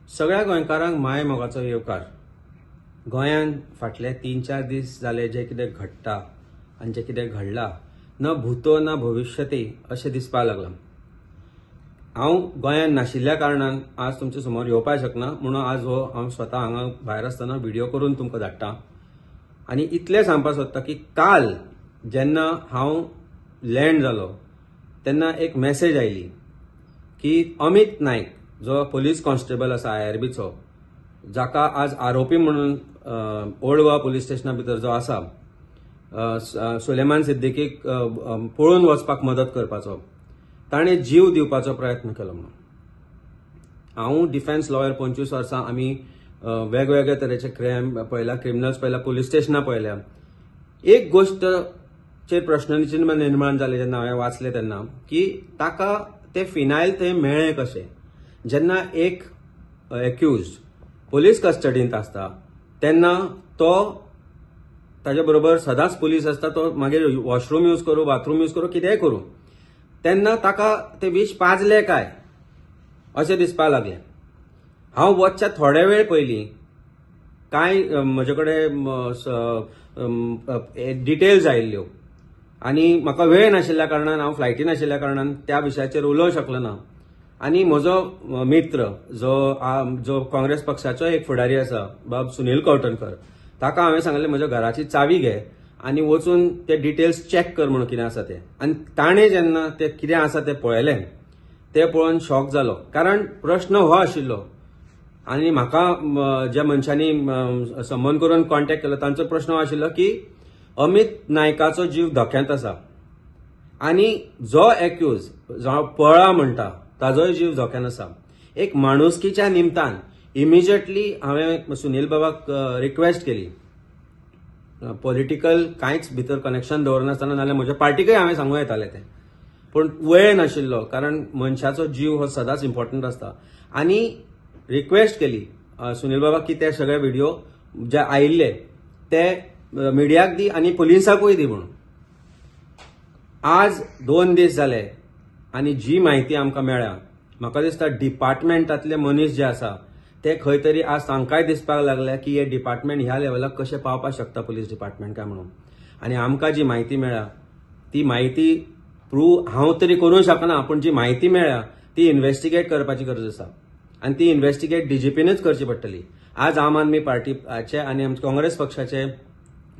सगळ्या गोंयकारांक माय मोगाचो येवकार. गोंयांत फाटले 3-4 दीस जाले जे कितें घडटा आनी जे कितें घडला न भूतो न भविष्यती अशें दिसपाक लागलां. हांव गोंयांत नाशिल्ल्या कारणान आज तुमचे समोर येवपाक शकना, म्हणून आज हो हांव स्वता हांगा भायर आसतना व्हिडिओ करून तुमकां धाडटा. आनी इतलें सांगपाक सोदता की काल जेन्ना हांव लँड जालो तेन्ना एक मॅसेज आयली की अमित नायक जो पोलीस कॉन्स्टेबल आसा आयआरबीचो, जाका आज आरोपी म्हणून ओल्ड गोवा पोलीस स्टेशना भितर जो आसा, सुलेमान सिद्दीकीक पळून वचपाक मदत करपाचो, ताणें जीव दिवपाचो प्रयत्न केलो. म्हणून हांव डिफेन्स लॉयर 25 वर्सां आमी वेगवेगळे तरेचे क्रायम पळयला, क्रिमिनल्स पळयला, पोलीस स्टेशनां पळयल्या. एक गोश्टचेर प्रश्नचिन्ह निर्माण जालें जेन्ना हांवें वाचलें तेन्ना की ताका ते फिनायल थंय मेळ्ळें कशें. जेन्ना एक एक्यूज पोलीस कस्टडींत आसता तेन्ना तो ताजे बरोबर सदांच पोलीस आसता, तो मागीर वॉशरूम यूज करूं, बाथरूम यूज करूं, कितेंय करूं, तेन्ना ताका ते विश पाजले काय अशें दिसपाक लागलें. हांव वचच्या थोडे वेळ पयलीं कांय म्हजे कडेन डिटेल्स आयिल्ल्यो आनी म्हाका वेळ नाशिल्ल्या कारणान, हांव फ्लायटीन आशिल्ल्या कारणान त्या विशयाचेर उलोवंक शकलो ना. आनी म्हजो मित्र जो काँग्रेस पक्षाचो एक फुडारी आसा, बाब सुनील कवठणकर, ताका हांवें सांगलें म्हज्या घराची चावी घे आनी वचून ते डिटेल्स चॅक कर म्हणून कितें आसा तें. आनी ताणें जेन्ना तें कितें आसा तें पळयलें, तें पळोवन शॉक जालो. कारण प्रश्न हो आशिल्लो आनी म्हाका ज्या मनशांनी संबंद करून कॉन्टेक्ट केलो तांचो प्रश्न हो आशिल्लो की अमित नायकाचो जीव धोक्यांत आसा आनी जो एक्यूज जो पळा म्हणटा ताजोय जीव धोक्यान आसा. एक माणुसकीच्या निमतान इमिजिएटली हांवें सुनील बाबाक रिक्वेस्ट केली, पॉलिटिकल कांयच भितर कनेक्शन दवरनासतना, नाल्यार म्हज्या पार्टीकय हांवें सांगूं येतालें तें, पूण वेळ नाशिल्लो कारण मनशाचो जीव हो सदांच इम्पॉर्टंट आसता. आनी रिक्वेस्ट केली सुनील बाबाक की ते सगळे व्हिडिओ जे आयिल्ले ते मिडियाक दी आनी पुलिसाकूय दी म्हणून. आज 2 दीस जाले आनी जी म्हायती आमकां मेळ्ळ्या, म्हाका दिसता डिपार्टमेंटांतले मनीस जे आसा ते खंय तरी आज तांकांय दिसपाक लागल्या की हे डिपार्टमेंट ह्या लेवलाक कशें पावपाक शकता पोलीस डिपार्टमेंट काय म्हणून. आनी आमकां जी म्हायती मेळ्ळ्या ती म्हायती प्रूव हांव तरी करूंक शकना, पूण जी म्हायती मेळ्ळ्या ती इन्वेस्टिगेट करपाची गरज आसा आनी ती इन्वेस्टिगेट डीजीपीनूच करची पडटली. आज आम आदमी पार्टीचे आनी आमचे काँग्रेस पक्षाचे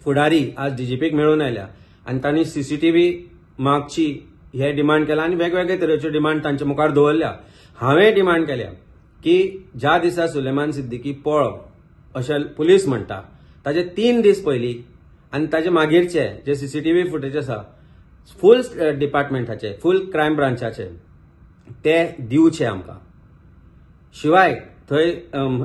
फुडारी आज डीजीपीक मेळून आयल्या आनी तांणी सीसीटीव्ही मागची हे डिमांड केला आनी वेगवेगळे तरेच्यो डिमांड तांचे मुखार दवरल्या. हांवें डिमांड केल्या की ज्या दिसा सुलेमान सिद्दीकी पळो अशें पुलीस म्हणटा ताजे 3 दीस पयलीं आनी ताजे मागीरचे जे सीसीटीव्ही फुटेज आसा फूल डिपार्टमेंटाचे, फूल क्रायम ब्रांचाचे ते दिवचे आमकां. शिवाय थंय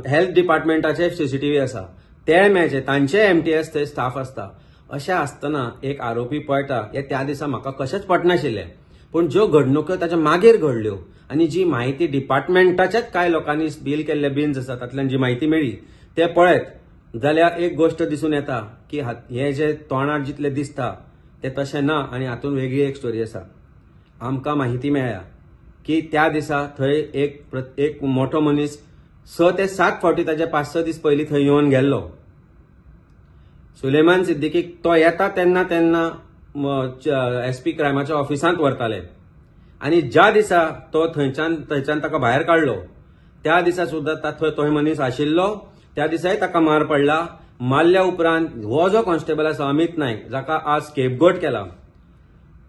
हेल्थ डिपार्टमेंटाचे सीसीटीव्ही आसा ते मेळचे, तांचे एमटीएस थंय स्टाफ आसता. अशें आसतना एक आरोपी पळटा हे त्या दिसा म्हाका कशेंच पटनाशिल्लें, पूण ज्यो घडणुको ताच्या मागीर घडल्यो आनी जी म्हायती डिपार्टमेंटाच्याच कांय लोकांनी बील केल्ले बिन्स आसा तातल्यान जी म्हायती मेळ्ळी ते पळयत जाल्यार एक गोश्ट दिसून येता की हे जे तोंडार जितलें दिसता तें तशें ना आनी हातूंत वेगळी एक स्टोरी आसा. आमकां म्हायती मेळ्ळ्या की त्या दिसा थंय एक मोठो मनीस 6 ते 7 फावटी ताजे 5-6 दीस पयलीं थंय येवन गेल्लो. सुलेमान सिद्दीकीक तो येता तेन्ना तेन्ना एसपी क्रायमाच्या ऑफिसांत व्हरताले आनी ज्या दिसा तो थंयच्यान ताका भायर काडलो त्या दिसा सुद्दां थंय तो मनीस आशिल्लो, त्या दिसाय ताका मार पडला. मारल्या उपरांत हो जो कॉन्स्टेबल आसा अमित नायक, जाका आज स्केपगोट केला,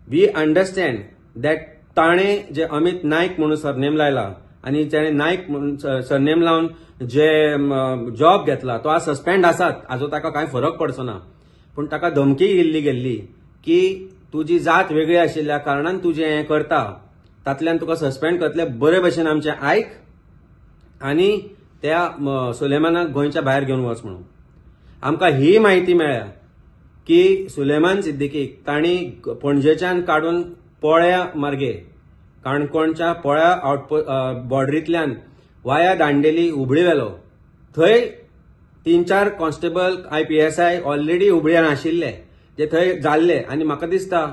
we understand that ताणें जे अमित नायक म्हणून सरनेम लायला आनी ताणें नायक म्हणून सरनेम लावन जे जॉब घेतला तो आज सस्पेंड आसात, आजो ताका कांय फरक पडचो ना, पूण ताका धमकी दिल्ली गेल्ली की तुजी जात वेगळी आशिल्ल्या कारणान तुजें हें करता, तातल्यान तुका सस्पेंड करतले, बरे भशेन आमचें आयक आनी त्या सुलेमानाक गोंयच्या भायर घेवन वच म्हणून. आमकां ही म्हायती मेळ्ळ्या की सुलेमान सिद्दीकीक तांणी पणजेच्यान काडून पोळ्या मार्गे काणकोणच्या पोळ्या आउटपोस्ट बॉर्डरींतल्यान वाया दांडेली हुबळी व्हेलो. थंय 3-4 कॉन्स्टेबल आयपीएसआय ऑलरेडी हुबळ्यान आशिल्ले जे थंय जाल्ले. आनी म्हाका दिसता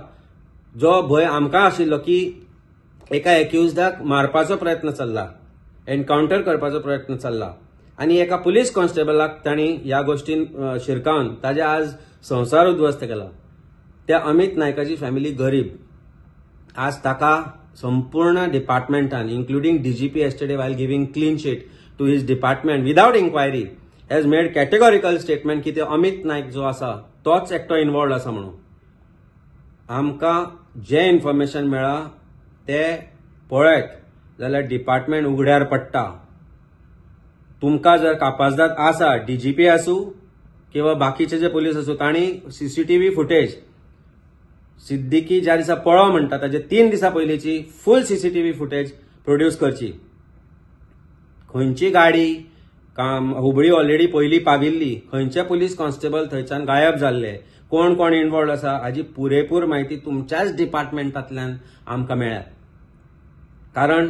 जो भंय आमकां आशिल्लो की एका एक्युजडाक मारपाचो प्रयत्न चल्ला एन्कावंटर करपाचो प्रयत्न चल्ला आनी एका पुलीस कॉन्स्टेबलाक तांणी ह्या गोश्टीन शिरकावन ताजे आज संवसार उद्ध्वस्त केला. त्या अमित नायकाची फॅमिली गरीब, आज ताका संपूर्ण डिपार्टमेंटान including DGP yesterday while giving clean chit to his department without inquiry has made categorical statement की ते अमित नायक जो आसा तोच एकटो इन्वॉल्वड आसा म्हणून. आमकां जें इन्फॉर्मेशन मेळ्ळां तें पळयत जाल्यार डिपार्टमेंट उगड्यार पडटा. तुमकां जर कापाजदाद आसा, डीजीपी आसूं किंवा बाकीचे जे पुलीस आसूं, तांणी सीसीटीव्ही फुटेज सिद्दीकी ज्या दिसा पळो म्हणटा ताजे 3 दिसां पयलींची फूल सीसीटीव्ही फुटेज प्रोड्यूस करची. खंयची गाडी हुबळी ऑलरेडी पयलीं पाविल्ली, खंयचे पुलीस कॉन्स्टेबल थंयच्यान गायब जाल्ले, कोण कोण इन्वॉल्व आसा हाजी पुरेपूर म्हायती तुमच्याच डिपार्टमेंटांतल्यान आमकां मेळ्ळ्या. कारण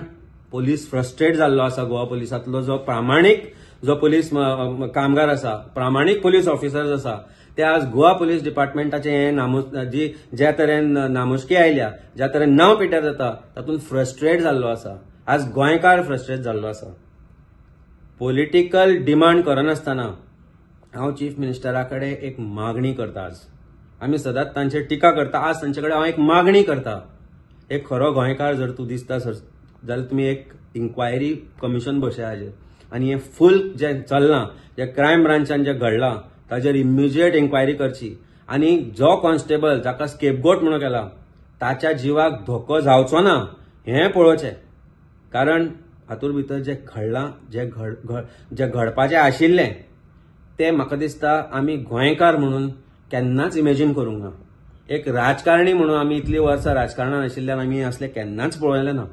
पोलीस फ्रस्ट्रेट जाल्लो आसा. गोवा पुलिसांतलो जो प्रामाणीक जो पोलीस कामगार आसा, प्रामाणीक पोलीस ऑफिसर्स आसा, ते आज गोवा पोलीस डिपार्टमेंटाचे हे जी ज्या तरेन नामुष्की आयल्या, ज्या तरेन नांव पिड्ड्यार जाता, तातूंत फ्रस्ट्रेट जाल्लो आसा. आज गोंयकार फ्रस्ट्रेट जाल्लो आसा. पॉलिटिकल डिमांड करनासतना हांव चीफ मिनिस्टरा कडेन एक मागणी करता. आज आमी सदांच तांचेर टिका करता, आज तांचे कडेन हांव एक मागणी करता. एक खरो गोंयकार जर तूं दिसता सर जाल्यार तुमी एक इन्क्वायरी कमिशन बसया हाजेर आनी हें फूल जें चल्लां, जें क्रायम ब्रांचान जें घडलां ताजेर इमिजिएट इन्क्वायरी करची आनी जो कॉन्स्टेबल जाका स्केपगोट म्हणून केला ताच्या जिवाक धोको जावचो ना हें पळोवचें. कारण हातूंत भितर जें घडलां, जें घडपाचें आशिल्लें तें म्हाका दिसता आमी गोंयकार म्हणून केन्नाच इमेजीन करूंक ना. एक राजकारणी म्हणून आमी इतलीं वर्सां राजकारणान आशिल्ल्यान आमी असलें केन्नाच पळयलें ना.